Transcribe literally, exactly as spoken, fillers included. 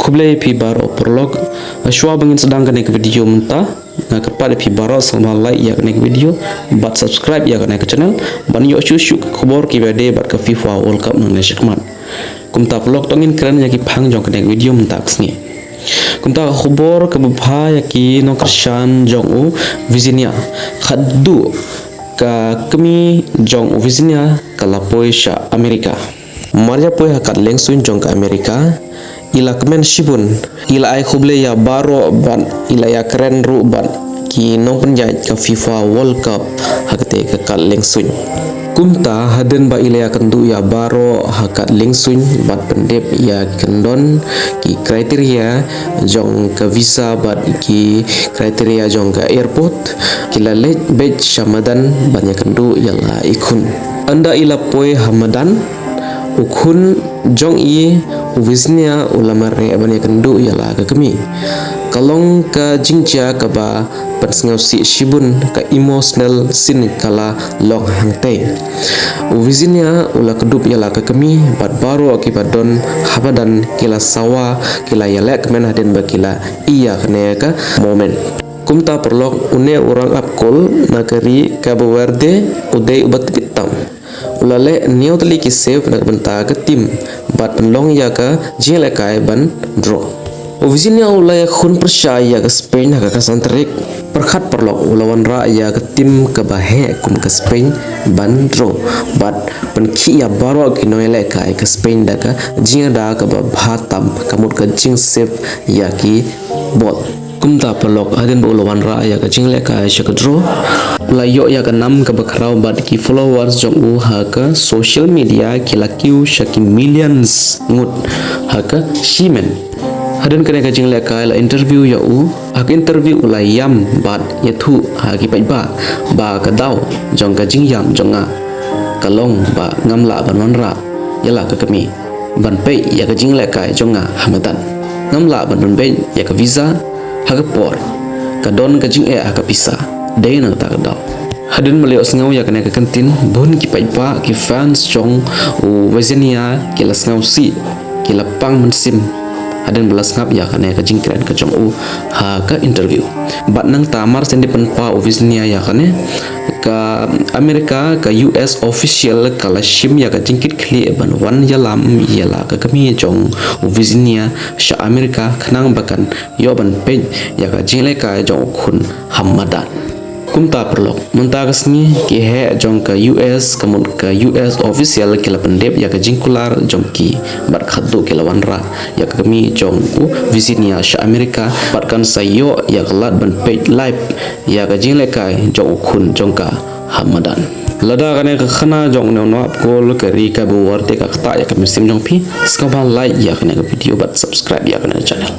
Khublei phi baroh paralok. Shuwa ba ngin sdang kane ka video mynta, nga kyrpad ïa phi baroh sngewbha like ïa kane ka video bad subscribe ïa kane ka channel ban ïoh shuh shuh ka khubor kiba dei bad ka FIFA World Cup nangne shakhmat. Kumta paralok, to ngin kren ïa ki phang jong kane ka video mynta ka sngi. Kumta ka khubor kaba bha ïa ki nongkyrshan jong u Vizinha. Khatduh ka kmie jong u Vizinha ka la poi sha Amerika. Mar ïa poi ha ka liengsuiñ jong ka Amerika, i la kmen shibun, i la ai khublei ïa baroh bad i la ïakren ruh bad ki nongpynïaid ka FIFA World Cup ha kata ka liengsuiñ. Kumta hadien ba i la ïakynduh ïa baroh ha ka liengsuiñ bad pyndep ïa kyndon ki criteria jong ka visa bad ki criteria jong ka airport, ki la leit beit sha madan ban ïakynduh ïa la i khun. Ynda i la poi ha madan, u khun jong i u Vizinha u la mareh ban ïakynduh ïa la ka kmie. Ka long ka jingjia kaba pynsngewsih shibun, ka emotional scene ka la long hangtei. U Vizinha u la kdup ïa la ka kmie bad baroh kiba don ha madan ki la sawa, ki la ïaleh kmen hadien ba ki la ïohi ïa kane ka moment. Kumta paralok, une u rangap kol na ka ri Cabo Verde u dei uba tbit tam. U la leh hynñiew tylli ki save na ka bynta ka team bad pynlong ïa ka jingïalehkai ban draw. U Vizinha u la ïakhun pyrshah ïa ka Spain ha ka khatsan tarik. Pyrkhat paralok, u la wanrah ïa ka team kaba heh kum ka Spain ban draw bad pynkhih ïa baroh ki nongïalehkai ka Spain da ka jingada kaba bha tam, ka mut ka jingsave ïa ki ball. Kumta paralok, hadien ba u la wanrah ïa ka jingïalehkai sha ka draw, u la ïoh ïa ka nam kaba khraw bad ki followers jong u ha ka social media ki la kiew sha ki millions ngut ha ka shi minit. Hadien kane ka jingïalehkai la interview ïa u. Ha ka interview u la ïam bad ïathuh ha ki paidbah ba ka daw jong ka jingïam jong nga ka long ba ngam lah ban wanrah ïa la ka kmie ban peit ïa ka jingïalehkai jong nga ha madan. Ngam lah ban pynbeit ïa ka visa ha ka por ka don ka jingeh ha ka pisa. Dei na kata ka daw. Hadien ba la ïohsngew ïa kane ka kyntien, bun ki paidbah, ki fans jong u Vizinha ki la sngewsih, ki la pang mynsiem hadien ba la sngap ïa kane ka jingkren ka jong u ha ka interview. Bad nangta mar shen dei pynpaw u Vizinha ïa kane, ka Amerika, ka U S official ka la shim ïa ka jingkitkhlieh ban wan ïalam ïa la ka kmie jong u Vizinha sha Amerika khnang ba kan ïoh ban peit ïa ka jingïalehkai jong u khun ha madan. Kumta paralok, mynta ka sngi ki heh jong ka U S, ka mut ka U S official ki la pyndep ïa ka jingkular jong ki bad khatduh ki la wanrah ïa ka kmie jong u Vizinha sha Amerika bad kan sa ïoh ïa ka lad ban peit live ïa ka jingïalehkai jong u khun jong ka ha madan. Lada kane ka khana jong une u nongap kol ka ri Cabo Verde ka ktah ïa ka mynsiem jong phi, sngewbha like ïa kane ka video bad subscribe ïa kane ka channel.